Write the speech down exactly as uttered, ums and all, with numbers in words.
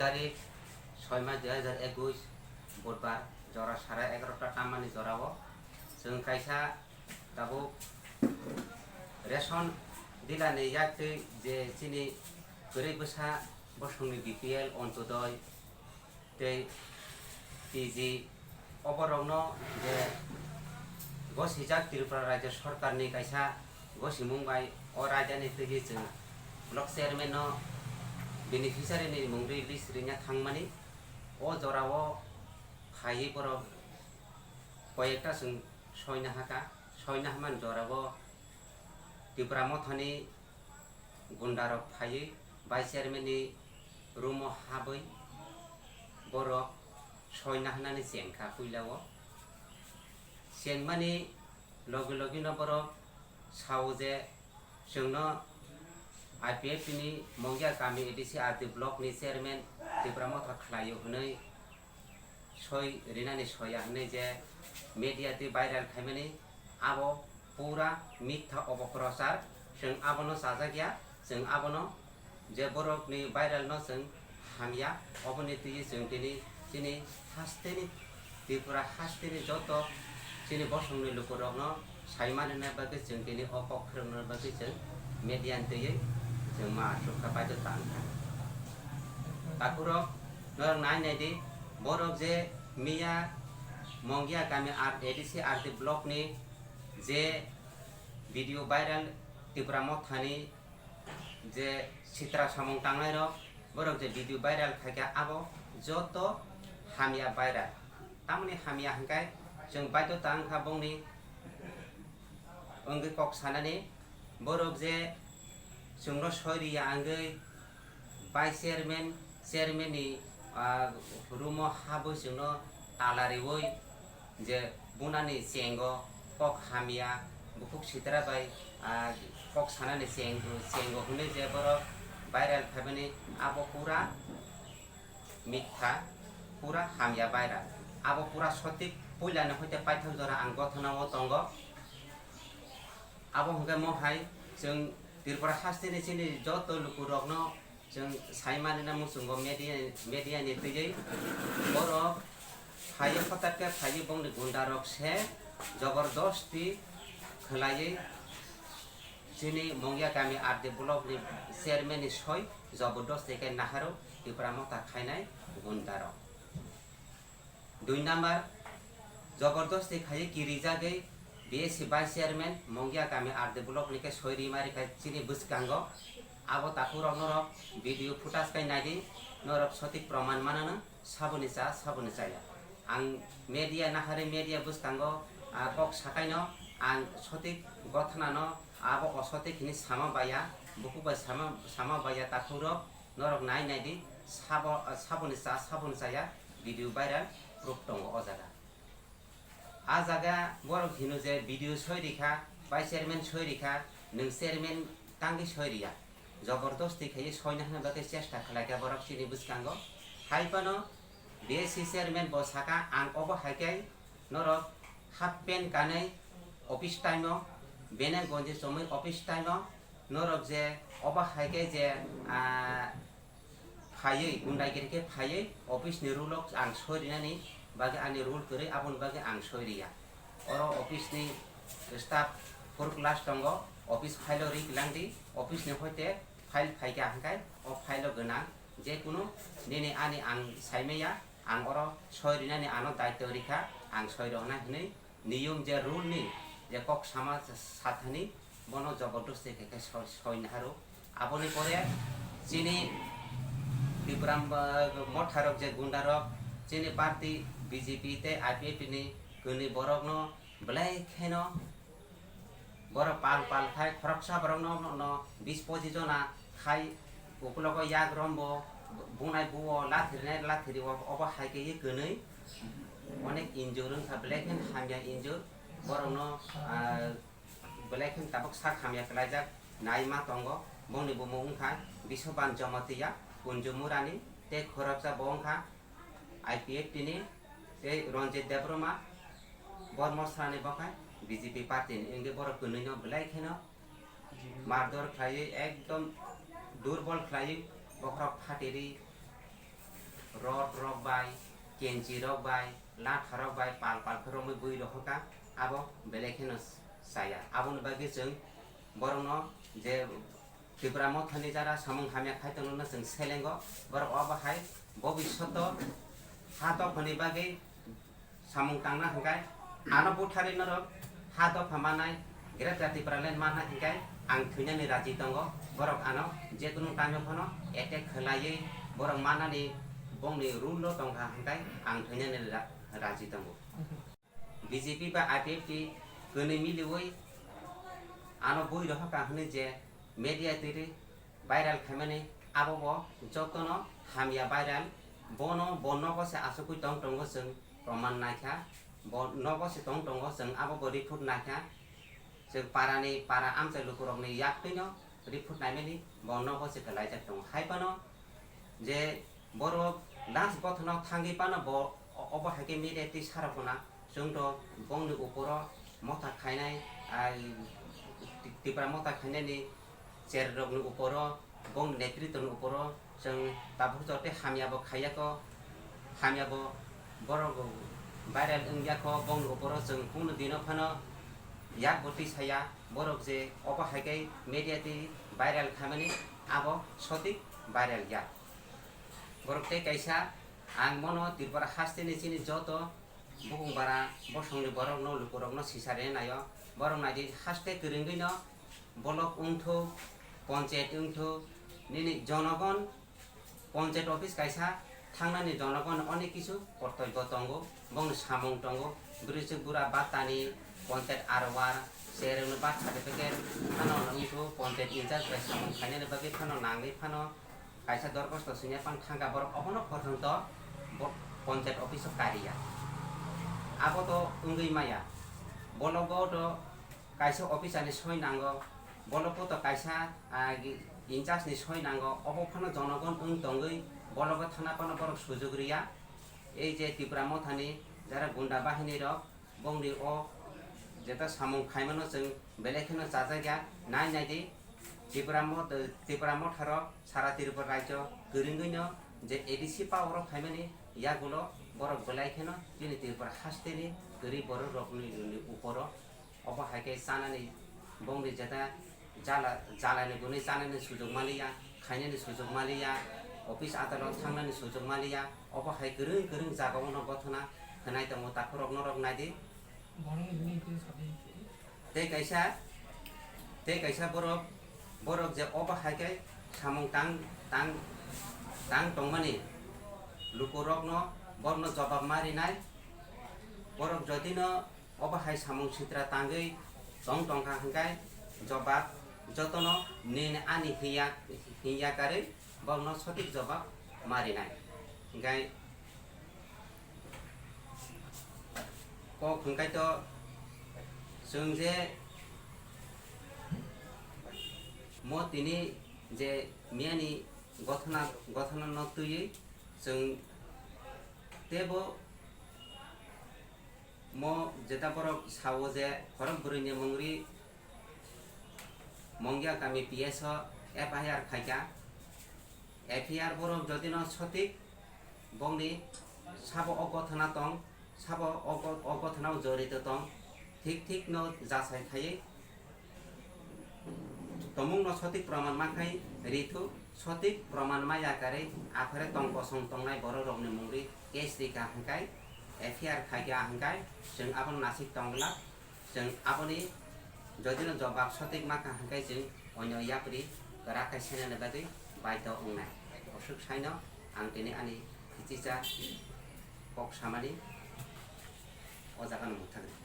Tarik soi mas dui hajar ekush, Budhbar, jora sare egarota tammani jorao chwng kaisa tabuk ration dealer ni yaktwi je chini kwrwi bwsa bosongni B P L, Antyodoi tei T G, o borokno je gosijak Tripura Rajya Sorkarni kaisa gosimung bai o raidani twi chwng block chairman no beneficiary ni mungri list rina thangmani, o jorao phaiwi borok koyekta chwng soina haka, soina hamani jorao Tipra Mothani gundarok phaiwi vice chairman ni room o habwi borok soina hwnani chengkha puila o. Chengmani logi logi no borok sao je chwngno I P F T ni Mongia kami A D C R D block ni chairman Tipra Motha khlaio hwnwi soi rinani soya hwnwi je media twi viral khaimani, abo pura mitha opoprochar. Chwng abono chajakya, chwng abono je borokni viral no chwng hamya, oboni twi chwng tini chini hasteni Tripura hasteni joto chini bosongni lukurokno sai manina bagwi chwng tini o kok phwrwngna bagwi chwng media ni twiwi chwng ma aswk kha baidhota wngkha. Takhurok norok nai nai di, borok je miya Mongia kami R A D C R D block ni je video viral Tipra Mothani je sitra samung tangnairok, borok je video viral khaikha, abo joto hamya viral. Tamoni hamya hwnkhe chwng baidhota wngkha bongni wngwi kok sanani, borok je chwngno soi riya wngwi vice chairman, chairman ni, ah, room o habwi chwngno tala riwi je bunani chengo kok hamya, bukhuk sitra bai, ah, kok sanani cheng-, chengo hwnwi je borok viral khaimani, abo pura mitha, pura hamya viral. Abo pura sotik, puilani hoite paithak jora ang gothona o tongo. Abo hwnkhe mohai chwng Tripura hasteni chini joto lukurokno chwng sai manina muchungo media, media ni twiwi. Borok phaiwi hotatkhe phaiwi bongni gundarok se jobordosti khwlaiwi chini Mongia kami R D block ni chairman ni soi jobordosti khe naharo Tipra Motha khainai gundarok. Dui number, jobordosti khaiwi kirijagwi B S C vice chairman Mongia kami R D block ni khe soi rima rikha chini bwskango. Abo takhurok norok video footage kai naidi, norok sotik proman mananw, saboni cha, saboni chaya. Ang media nahari media bwskango, ah, kok sakaino ang sotik gothanano abo osotik hini sama baya, bukhuk bai sama, sama baya takhurok. Norok nai nai di, sabo, saboni cha, saboni chaya video viral proof tongo o jaga. A jaga borok hino je video soi rikha, vice chairman soi rikha, nwng chairman tangwi soi riya. Jobordosti khaiwi soina hwnba khe chesta khlaikha borok chini bwskango. Hai phano B S C chairman bo saka, ang obo hai khe norok half pant kanwi office time o, bene gonji chomwi office time o, norok je obo hai khe je, ah, phaiwi, gundai giri khe phaiwi office ni rule o ang soi rinani bagwi ani rule kwrwi, aboni bagwi ang soi riya. Oro office ni staff four class tongo, office file o ri langdi, office ni hoite file phaikha hwnkhe o file o gwnang jekunu nini ani ang saimaya, ang oro soi rinani ano daityo rikha, ang soi roknai hwnwi niyom je rule ni je kok sama sathani bono jobordosti khe khe soi, soi naharo. Aboni pore chini Tipra, ah, motharok je gundarok chini party B J P tei I P F T ni kwnwi borokno belai kheno borok pal pal khai khoroksa borokno no bis pochi jona khai ukulogo yak rombo bunai buo lathirnai lathiri o obo hai khe kwnwi onek injure wngkha belai kheno hamya injure borokno, ah, belai kheno tabuk sak hamya kwlaijak nai ma tongo. Bongni bumung wngkha Biswaban Jamatia, Kunjumurani tei khoroksa bo wngkha I P F T ni tei Ranjit Debbarma, Bormosrani bo khe B J P party ni, wngwi borok kwnwi no belai kheno mardor khlaiwi ekdom durbol khlaiwi bokhorok phatiri rod rok bai, kenchi rok bai, latha rok bai pal pal khe romwi bui rohorkha, abo belai kheno chaya. Aboni bagwi chwng borokno je Tipra Mothani jara samung hamya khai tongno chwng selengo, borok obo hai bobishoto ha dophani bagwi samung tangna hwnkhe ano butharwi norok ha dopha manai Greater Tipraland manna hwnkhe ang thwinani raji tongo, borok ano jekunu time o phano attack khwlaiwi borok mannani bongni rule o tongkha hwnkhe ang thwinani ra-, raji tongo. B J P ba I P F T kwnwi miliwi ano bui rohorkha hwnwi je media twi viral khaimani abo bo jotono hamya viral. Bono bo nogo se achukwi tong tongo chwng proman naikha, bo nogo se tong tongo chwng abo bo report naikha. Chwng parani para amchai lukurokni yaktwino report naimani bo nogo se kwlaijak tongo. Hai phano je borok last gothano thangwi phano bo o-, obo hai khe media twi sarok hwnna chwngto bongni uporo motha khainai, ai, Ti-, Tipra motha khainani cherrokni uporo, bongni netritwni uporo chwng tabuk joto hamya bo khaiya kho, hamya bo borok viral wngya kho, bongni uporo chwng kunu dino phano yak bo twi saya, borok je obo hai khe media twi viral khaimani abo sotik viral ya. Borok tei kaisa, ang bono Tripura hasteni chini joto bukung bara bosongni borokno, lukurokno sisarina naio. Borok naidi haste kwrwngwino block wngthuk, ponchayat wngthuk, nini jonogon ponchayat office kaisa thangnani jonogon onek kisu kortoibo tongo, bongni samung tongo, bwrwichwk bura battani, ponchayat R O R, cherokno birth certificate phano wngthuk, ponchayat in charge bai samung khainani bagwi phano nangwi phano kaisa dorkhosto swngya phano thangkha borok obono porjonto bo ponchayat office o kariya. Abo to wngwi maya. Bologo to kaisa officer ni soi nango, bologo to kaisa, ah, in charge ni soi nango, obo phano jonogon wng tongwi bologo thana phano borok sujuk riya. Ei je Tipra mothani jara gunda bahini rok, bongni o jeta samung khaimano chwng belai kheno chajakya. Nai nai di, Tipra mo-, Tipra motharok sara Tripura rajyo kwrwngwino je A D C power o phaimani yagulo borok belai kheno chini Tripura hasteni kwrwi borok rokni, ni uporo obo hai khe chanani bongni jeta jala, jalani gwnwi chanani sujok maliya, khainani sujok maliya, office adalot thangnani sujok maliya, obo hai kwrwng kwrwng jagao no gothona khwnai tongo, takhurok norok nai di. Tei kaisa, tei kaisa borok, borok je obo hai khe samung tang, tang, tang tongmani lukurokno, borokno jobab ma rinai. Borok jodino obo hai samung sitra tangwi tong tongkha hwnkhe jobab jotono nini ani hiya, hiya karwi borokno sotik jobab ma rinai. Hwnkhe kok hwnkhe to chwng je mo tini je miyani gothona, gothona no twiwi chwng teibo mo jeta borok sao je khorok bwrwini mungri Mongya kami P S o F I R khaikha. F I R borok jodino sotik bongni sabo o gothona tong, sabo o go-, o gothonao jorito tong, thik thik no jasai khaiwi tomungno sotik proman mankhai rithu, sotik proman maya karwi aphare tong kosong tongnai borok rokni mungri case rikha hwnkhe F I R khaikha hwnkhe chwng abono nasik tongla. Chwng aboni jodino jobab sotik ma kha hwnkhe chwng oino yapri kwrak khe senani bagwi baidho wngnai. Oswk saino ang tini ani khichicha kok samani o jagano mwthangwi.